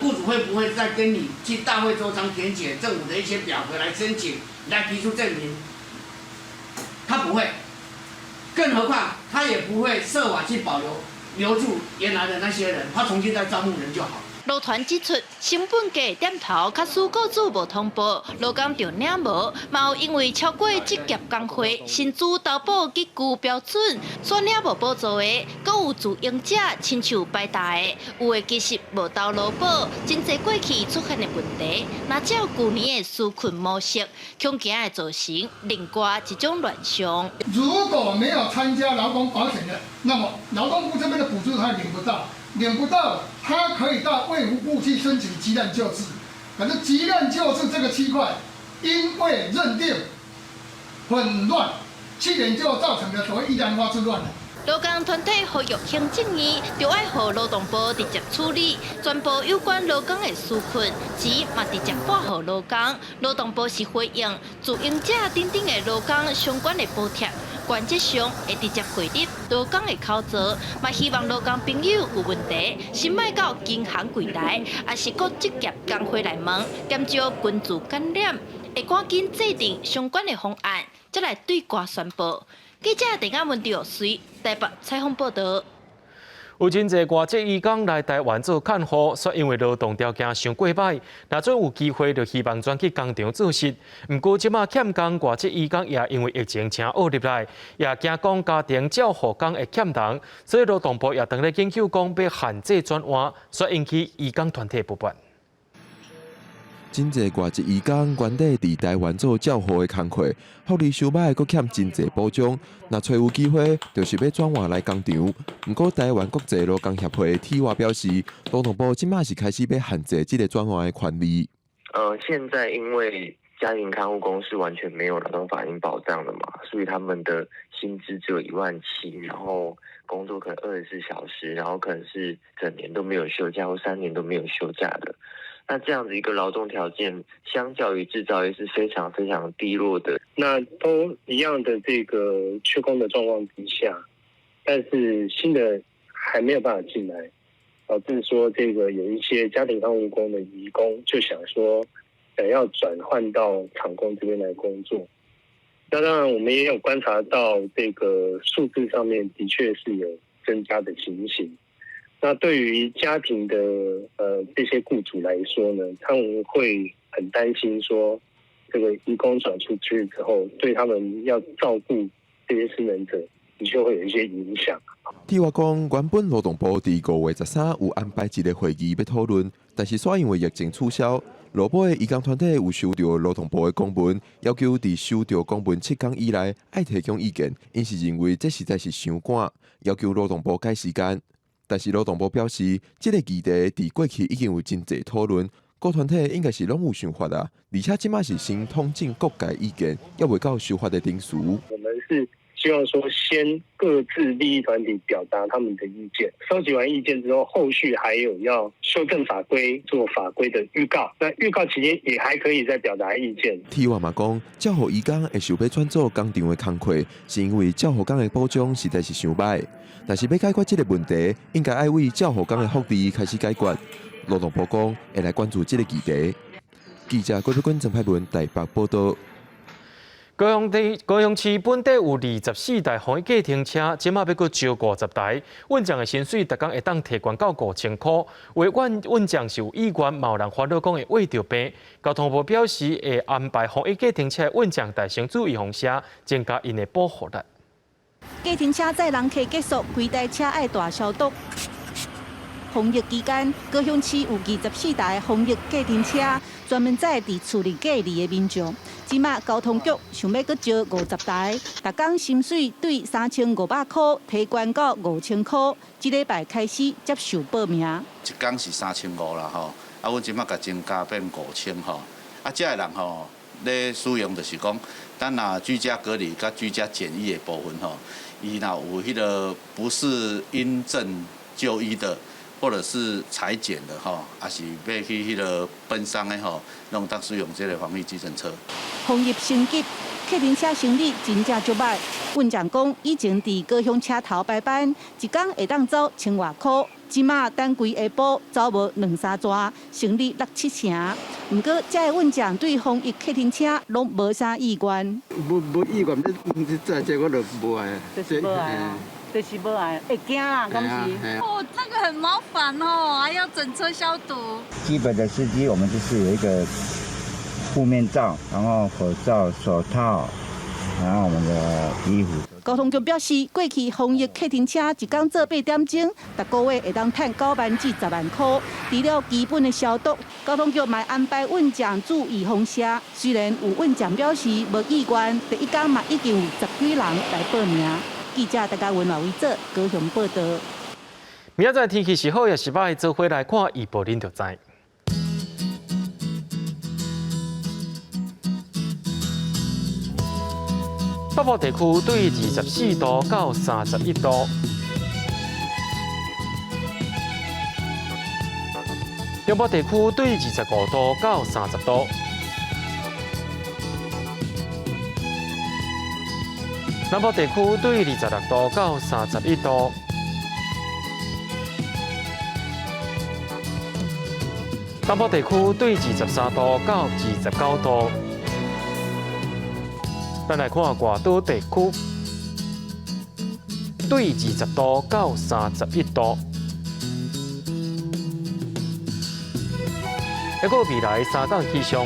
雇主會不會再跟你去大費周章填寫政府的一些表格來申請、來提出證明？他不會，更何況他也不會設法去保留、留住原來的那些人，他重新再招募人就好。勞團指出，成本低店頭假使雇主無通報，勞工就領無，嘛有因為超過職業工會薪資投保級距標準，煞領無補助的，閣有自營者親像擺大的，有的其實無投勞保，真濟過去出現的問題，若照舊年的紓困模式，恐驚會造成另外一種亂象。如果沒有參加勞工保險的，那麼勞動部這邊的補助他領不到。領不到，他可以到衛福部去申請急難救濟。可是急難救濟這個區塊，因為認定混亂，去年就造成了所謂一蘭花之亂了。勞工團體呼籲行政院，著愛予勞動部直接處理全部有關勞工的紓困，錢嘛直接撥予勞工。勞動部是回應自營者等等的勞工相關的補貼，原則上會直接匯入勞工的口座，嘛希望勞工朋友有問題，先莫到銀行櫃台，抑是閣職業工會來問，減少群聚感染，會趕緊制定相關的方案，再來對外宣布。記者鄭亞文劉隨台北採訪報導。有真濟外籍移工來台灣做看護，煞因為勞動條件傷過䆀，若準有機會就希望轉去工廠做事。毋過這馬欠工外籍移工也因為疫情請惡入來，也驚講家庭照護工會欠人，所以勞動部也當咧研究講欲限制轉換，煞引起移工團體不滿。真濟外籍移工原底佇台灣做照護的工課，福利傷䆀，閣欠真濟保障。若揣有機會，就是欲轉換來工廠。毋過台灣國際勞工協會體華表示，勞動部這馬是開始欲限制這个轉換的權利。現在因為家庭看護工是完全沒有勞動法令保障的嘛，所以他們的薪資只有1.7萬，然後工作可能24小時，然後可能是整年都沒有休假或3年都沒有休假的。那這樣子一個勞動條件，相較於製造業是非常非常低落的。那都一樣的這個缺工的狀況之下，但是新的還沒有辦法進來，導致說這個有一些家庭看護工的移工就想說，想要轉換到廠工這邊來工作。那當然，我們也有觀察到這個數字上面的確是有增加的情形。那對於家庭的這些雇主來說呢，他們會很擔心說，這個移工轉出去之後，對他們要照顧這些失能者，的確會有一些影響。替我講，原本勞動部佇5月13有安排一個會議欲討論，但是煞因為疫情取消。落尾移工團體有收著勞動部的公文，要求佇收著公文7天以內愛提供意見。𪜶是認為這實在是傷趕，要求勞動部改時間。但是勞動部表示，這個議題佇過去已經有真濟討論，各團體應該是攏有想法啊。而且這馬是先統整各界意見，猶未到修法的程序。我們是希望說，先各自利益團體表達他們的意見，收集完意見之後，後續還有要修正法規，做法規的預告。那預告期間也還可以再表達意見。替我嘛講，照護移工會想欲轉做工廠的工課，是因為照護工的保障實在是傷䆀。但是欲解決這個問題，應該愛為照護工的福利開始解決。勞動部講會來關注這個議題。記者郭碧君、曾派文台北報導。高雄市本地有24台防疫計程車，這馬欲閣招50台。運將的薪水逐工會當提懸到5000箍。有的運將是有意願，嘛有人煩惱講會穢著病。交通部表示會安排防疫計程車運將代先做預防射，增加𪜶的保護力。計程車載人客結束，規台車愛大消毒。防疫期間，高雄市有24台防疫計程車，專門載佇厝裡隔離的民眾。這馬交通局想欲閣招50台，逐工薪水對3500箍提懸到5000箍。這禮拜開始接受報名。一工是3500啦吼，啊，阮這馬共增加變5000吼。啊，這个人吼咧使用就是講，咱若居家隔離佮居家檢疫的部分吼，伊若有彼个不是因症就醫的，或者是採檢的吼，抑是欲去彼个奔喪的吼，攏當使用這个防疫計程車。防疫升級，客運車生意真正足䆀。運將講，以前佇高雄車頭排班，一工會當走1000外箍，這馬等規下晡走無兩三逝，生意六七成。毋過，這个運將對防疫客運車攏無啥意願。無意願，你這這我就無愛。就是無愛啊，就是無愛，會驚啦，敢是？哦，那個很麻煩哦，還要整車消毒。基本的司機，我們就是有一個護面罩，然後口罩、手套，然後我們的衣服。交通局表示，過去防疫客運車一工做8點鐘，逐個月會當趁9萬至10萬箍。除了基本的消毒，交通局嘛安排運將注預防射。雖然有運將表示無意願，第一工嘛已經有10幾人來報名。記者大家文華維做高雄報導。明仔載天氣是好抑是䆀，做伙來看預報，恁就知。北部地區對24度到31度，中部地區對25度到30度，南部地區對26度到31度，東部地區對23度到29度。咱來看外島地區，對20度到31度。抑閣未來3工氣象。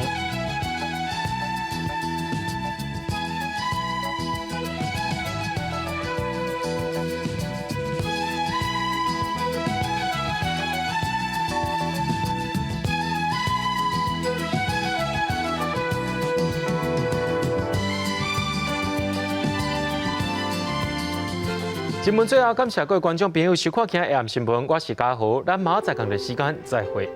新聞最後，感謝各位觀眾朋友收看今日 AM 新聞，我是嘉豪，咱明仔載仝個時間再會。